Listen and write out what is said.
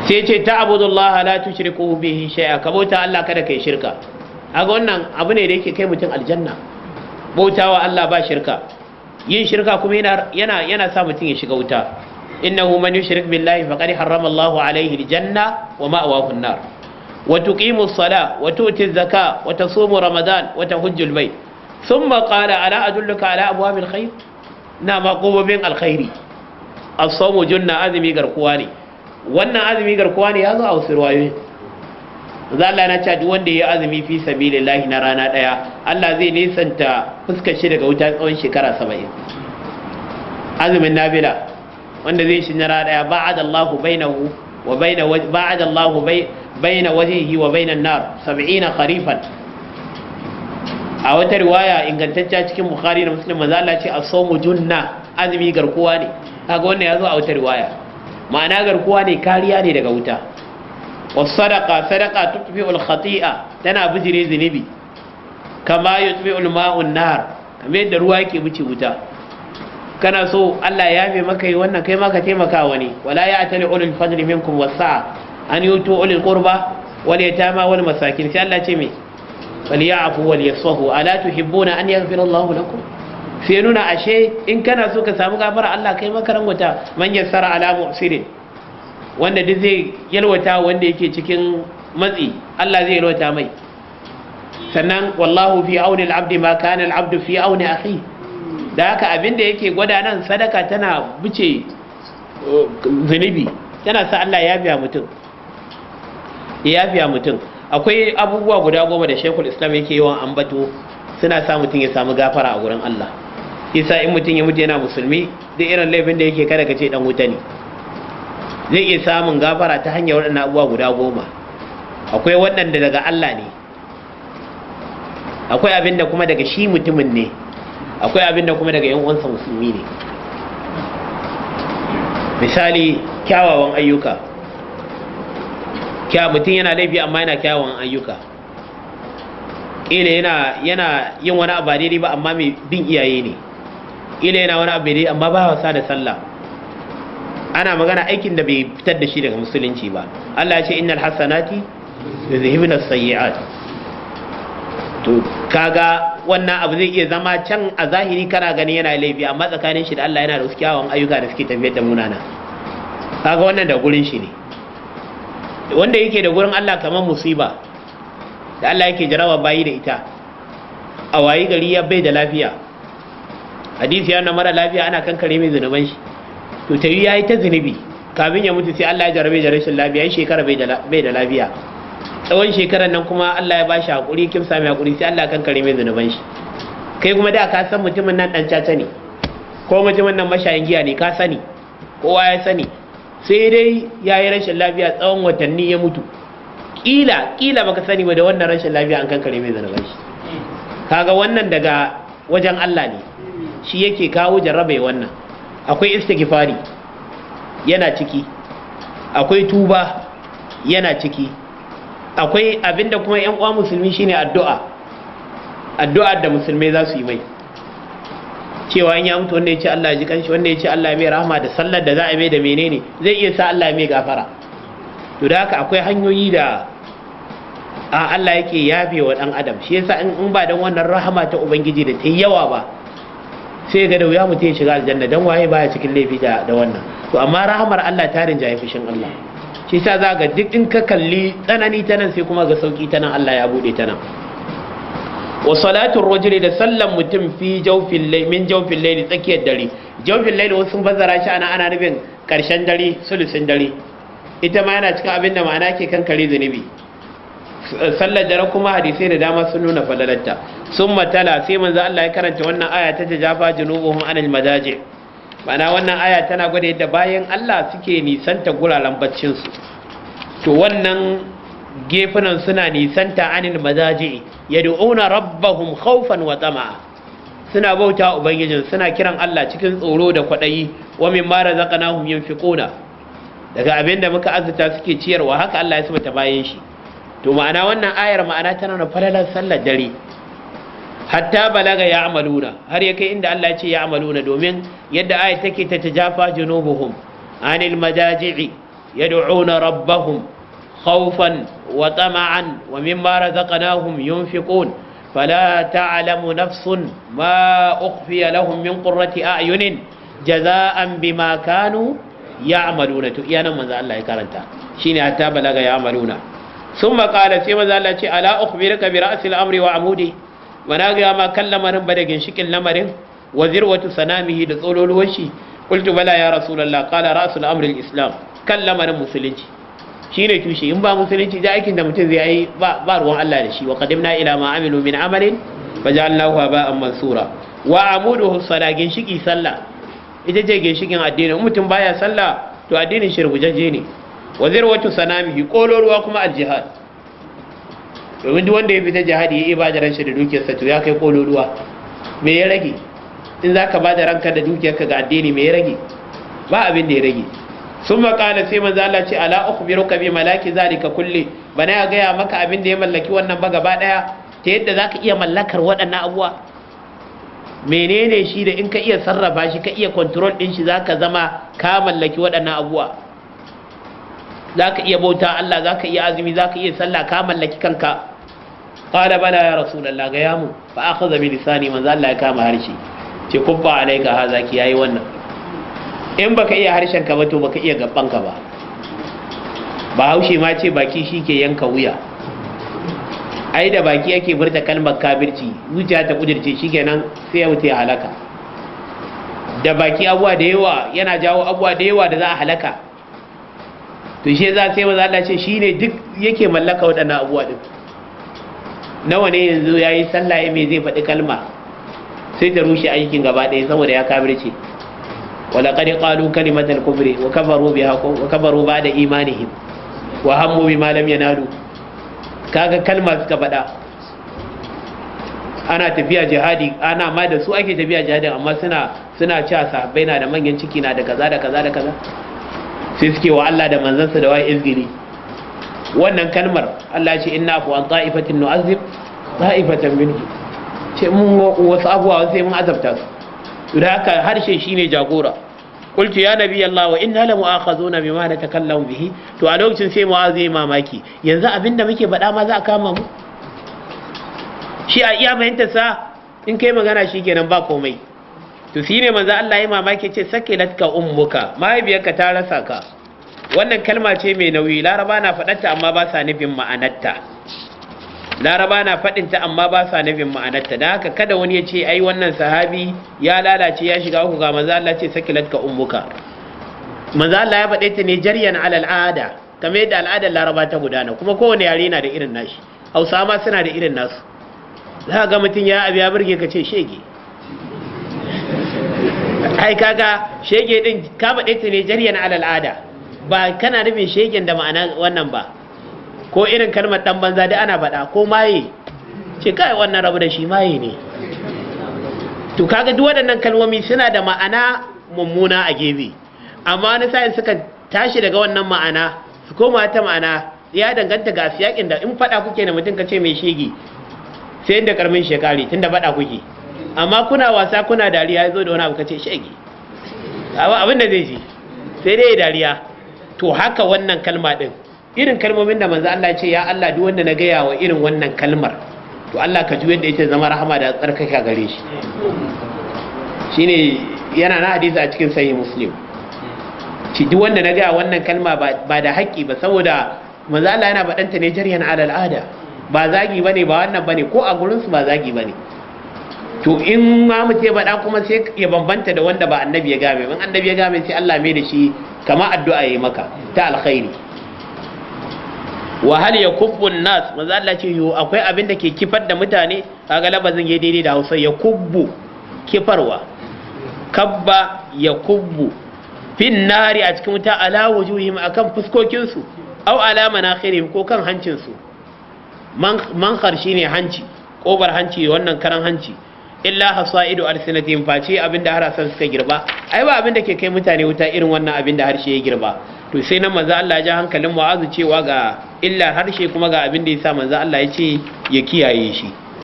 Sai ce ta'budullah la tushriku bihi shay'a, ka bauta Allah kada kai shirka. Kaga wannan abu ne da yake kai mutum aljanna, bautawa Allah ba shirka. Yin shirka kuma yana sa mutum ya shiga wuta. Innahu man yushrik billahi faqad harrama Allahu alaihi aljanna wa ma'wahu an-nar. Wa tuqimu as-salah wa tu'ti az-zakah wa tasumu ramadan wa tahujju al-bayt. Thumma qala ala adulluka ala abwabil khair, na ma qobobin alkhairi. As-sawmu junna, azmi garkuwa ne. Wannan azumi garkuwa ne ya zo a wasu ruwayoyi. Za Allah na cewa duk wanda ya azumi fi sabilillahi na rana daya, Allah zai nisanta fuskar shi daga wuta tsawon shekara 70. Azumin nafila wanda zai shi na rana daya, ba'ada Allahu bainahu wa baina ba'ada Allahu baina wajhihi wa baina an-nar 70 kharifan. A wata riwaya ingantacciya cikin Bukhari da Muslim, manzo Allah ce as-sawmu junna, azumi garkuwa ne. Kaga wannan ya zo a wata riwaya, ma'ana garkuwa ne, kariya ne daga wuta. Wasadaqa, sadaqa tutfi'ul khati'a, tana bijire zunubi, kama yutfi'ul ma'un nar, kamar yadda ruwa yake bice wuta. Kana so Allah ya yafe maka, yi wannan, kai ma ka taimaka wani. Wala ya'tali ulul fadli minkum wasa'a an yutu ulul qurba wal yatama wal masakin. Sai Allah ce me? Wal ya'fu wal yasfahu ala tuhibbuna an yaghfira Allahu lakum. Sai nuna ashe in kana so ka samu gafara Allah, kai maka rangwata. Man yassara ala mu'sirin, wanda duk zai yalwata wanda yake cikin matsi, Allah zai yalwata mai. Sannan wallahu fi auni al-abdi ma kana al-abdu fi auni akhi. Da haka abinda yake gwada nan, sadaka tana buce zunubi, tana sa Allah ya biya mutum, ya biya mutum. Akwai abubuwa guda 10 da Sheikhul Islam yake yawan ambato, suna sa mutum ya samu gafara a gurin Allah. Isa in mutum ya mutu yana musulmi, duk irin laifin da yake, kada ka ce dan wuta ne, zai iya samun gafara ta hanyar waɗannan abubuwa guda 10. Akwai waɗanda daga Allah ne, akwai abin da kuma daga shi mutumin ne, akwai abin da kuma daga yan uwansa musulmi ne. Misali, kyawawan ayyuka. Kya mutum yana laifi amma yana kyawawan ayyuka. Ƙila yana yin wani abu ba daidai ba, amma mai bin iyaye ne. Ƙila yana wani abu daidai amma ba wasa da sallah. Ana magana aikin da bai fitar da shi daga musulunci ba. Allah ya ce innal hasanati yuzhibna as-sayyi'at. To kaga wannan abu zai iya zama can a zahiri kana gani yana laifi, amma tsakanin shi da Allah yana da wasu kyawawan ayyuka da suke tafiyar da munana. Kaga wannan da gurin shi ne. Wanda yake da gurin Allah, kamar musiba da Allah yake jaraba bayi da ita, a wayi gari ya bai da lafiya. Hadisi ya mara lafiya ana kankare mai zunuban shi. To ta yi yayi ta zunubi kafin ya mutu, sai Allah ya jarabe da rashin lafiya, ya shekara bai da lafiya. Tsawon shekarar nan kuma Allah ya bashi hakuri, kimsa mai hakuri, sai Allah kankare mai zunuban shi. Kai kuma da ka san mutumin nan dan caca ne, ko mutumin nan mashayin giya ne, ka sani, kowa ya sani, sai dai ya yi rashin lafiya tsawon watanni ya mutu. Kila kila baka sani ba, da wannan rashin lafiya an kankare mai zunuban shi. Kaga wannan daga wajen Allah ne, shi yake kawo jarrabe wannan. Akwai istighfari yana ciki, akwai tuba yana ciki, akwai abinda kuma yan uwa musulmi shine addu'a. Addu'a da musulmai za su yi mai, cewa in ya mutu, wanda ya ce Allah ya ji kanshi, wanda ya ce Allah ya mai rahama, da sallar da za a mai da menene, zai iya sa Allah ya mai gafara. To da haka akwai hanyoyi da a Allah yake yafe wa dan adam. Shi yasa in ba dan wannan rahama ta ubangiji da ta yawa ba, sai ga da wuya mutum ya shiga aljanna, dan waye baya cikin laifi da wannan? To amma rahamar Allah ta rinjaye fushin Allah. Shi yasa za ga duk in ka kalli tsanani ta nan, sai kuma ga sauki ta nan, Allah ya bude ta nan. Wa salatu rajuli, da sallan mutum, fi jawfil layl, min jawfil layl, tsakiyar dare. Jawfil layl wasu sun fassara shi ana nufin karshen dare, sulusin dare. Ita ma yana cikin abin da ma'ana ke kankare zunubi. Sallar dare kuma hadisai da dama sun nuna falalarta. Sun matala, sai manzo Allah ya karanta wannan aya ta tajafa junubuhum anil madaji. Ma'ana wannan aya tana gwada yadda bayan Allah suke nisanta guraren baccin su. To wannan gefunan suna nisanta anil madaji, yad'una rabbahum khawfan wa tama'a, suna bauta ubangijin, suna kiran Allah cikin tsoro da kwadayi. Wa mimma razaqnahum yunfiquna, daga abin da muka azurta suke ciyarwa. Haka Allah ya sabata bayan shi. To ma'ana wannan ayar ma'ana tana da falalar sallar dare. Hatta balaga ya amaluna, har ya kai inda Allah ya ce ya amaluna, domin yadda ayar take ta tajafa junubuhum anil madaji'i Yad'una rabbahum khawfan wa tama'an wa mimma razaqnahum yunfiqun. Fala ta'lamu nafsun ma ukhfiya lahum min qurrati a'yunin jaza'an bima kanu ya'maluna. To iya nan manzo Allah ya karanta, shine hatta balaga ya'maluna. Summa qala, sai manzo Allah ce: "Ala ukhbiruka bi ra'sil amri wa amudi?" Mana ga ma kan lamarin ba da ginshikin lamarin, wa zirwatu sanamihi, da tsololuwar shi. Qultu: "Bala ya Rasulullah." Qala: "Ra'sul amri al-islam." Kan lamarin musulunci shine tushe. In ba musulunci, da aikin da mutum zai yi ba ruwan Allah da shi. Wa qadimna ila ma amilu min amalin fajalnahu haba'an mansura. Wa amuduhu sala, ginshiki sallah, ita ce ginshikin addini. In mutum baya sallah, to addinin shi rubujajje ne. Wa zirwatu sanamihi, kololuwa kuma al-jihad, domin duk wanda ya fita jihadi ya ibada ran shi da dukiyarsa, to ya kai kololuwa. Me ya rage? In zaka bada ranka da dukiyarka ga addini, me ya rage? Ba abin da ya rage. Sun makala, sai manzo Allah ce: "Ala ukhbiruka bi malaki zalika kulli?" Bana ya gaya maka abin da ya mallaki wannan ba gaba daya, ta yadda zaka iya mallakar waɗannan abuwa? Menene shi da in ka iya sarrafa shi, ka iya control din shi, zaka zama ka mallaki waɗannan abuwa? Zaka iya bauta Allah, zaka iya azumi, zaka iya sallah, ka mallaki kanka. Qala: "Bala ya Rasulullah, ga yamu." Fa akhadha bi lisani, manzo Allah ya kama harshe, ce: "Kuffa alayka hadha." Ki yayi wannan. In baka iya harshen ka ba, to baka iya gaban ka ba. Bahaushe ma ce baki shi ke yanka wuya. Ai da baki ake furta kalmar kafirci, zuciya ta kudirce, shikenan sai ya wuce ya halaka. Da baki abuwa da yawa yana jawo abuwa da yawa da za a halaka. To shi za sai maza Allah ce shine duk yake mallaka waɗannan abubuwa din. Nawa ne yanzu yayi sallah, ya me zai faɗi kalma sai ta rushe aikin gaba ɗaya saboda ya kafirce. ولقد قالوا كلمة الكفر وكفروا بها وكفروا بعد إيمانهم وهموا بما لم ينالوا. Kaga kalma suka faɗa. Ana tafiya jihadi, ana ma da su ake tafiya jihadi, amma suna cewa sahabbai na da manyan ciki, na da kaza da kaza da kaza. Sai suke wa Allah da manzansa da wai izgili. Wannan kalmar Allah ya ce: "In na'fu an ta'ifatin nu'azzib ta'ifatan minhum." Ce mun wasu abubuwa sai mun azabta su. Da haka harshe shine jagora. Qultu: "Ya Nabi Allah, wa inna la mu'akhazuna bima natakallamu bihi?" To a lokacin sai Mu'azu ya mamaki, yanzu abinda muke faɗa ma za a kama mu? Shi a iya fahimtar sa, in kai magana shikenan, ba komai. To shine manzo Allah ya mamaki, ce: "Sakilatka ummuka, mahaifiyarka ta rasa ka." Wannan kalma ce mai nauyi. Laraba na faɗarta amma ba sa nufin ma'anarta. Laraba na faɗinta amma ba sa nufin ma'anarta. Don haka kada wani ya ce ai wannan sahabi ya lalace, ya shiga uku, ga manzo Allah ce: "Sakilatka ummuka." Manzo Allah ya faɗe ta ne jaryan ala al'ada, kamar yadda al'adar Laraba ta gudana. Kuma kowane yare na da irin nashi. Hausa ma suna da irin nasu. Za ga mutum ya abu ya burge ka, ce shege. Ai kaga shege din ka faɗe ta ne jaryan ala al'ada, ba kana nufin shegen da ma'ana wannan ba. Ko irin kalmar dan banza da ana faɗa, ko maye, ce kai wannan rabu da shi, maye ne. To kaga duk waɗannan kalmomi suna da ma'ana mummuna a gefe, amma wani sa'in suka tashi daga wannan ma'ana su koma ta ma'ana, ya danganta ga siyakin. Da in faɗa kuke da mutum, ka ce mai shege, sai inda karmin shekari tunda faɗa kuke. Amma kuna wasa, kuna dariya, ya zo da wani abu, ka ce shege, abin da zai ji sai dai dariya. To haka wannan kalma din, irin kalmomin da manzo Allah ce: "Ya Allah, duk wanda na gaya wa irin wannan kalmar, to Allah ka juyar da ita zama rahama da tsarkaka gare shi." Shine yana na hadisi a cikin Sahih Muslim. Ci duk wanda na gaya wannan kalma ba da haƙƙi ba, saboda manzo Allah yana faɗanta ne jaryan ala al'ada, ba zagi bane, ba wannan bane, ko a gurin su ba zagi bane. To in ma mutum ya faɗa kuma, sai ya bambanta da wanda ba annabi ya game. In annabi ya game, sai Allah mai da shi kama addu'a yayi maka ta alkhairi. Wa hal yakubbu nas? Manzo Allah ce: yo akwai abin da ke kifar da mutane? Kaga labazin yayi daidai da Hausa, yakubbu kifarwa, kabba yakubbu. Fin nari, a cikin wuta, ala wujuhihim, akan fuskokin su, aw ala manakhirihim, ko kan hancin su. Mankhar shine hanci, kobar hanci, wannan karan hanci. Illa hasaidu alsinatihim, face abinda harasan suka girba. Ai ba abinda ke kai mutane wuta irin wannan abinda harshe ya girba. To sai nan manzo Allah ya ja hankalin Mu'azu cewa ga illa harshe, kuma ga abin da yasa manzo Allah ya ce ya kiyaye shi.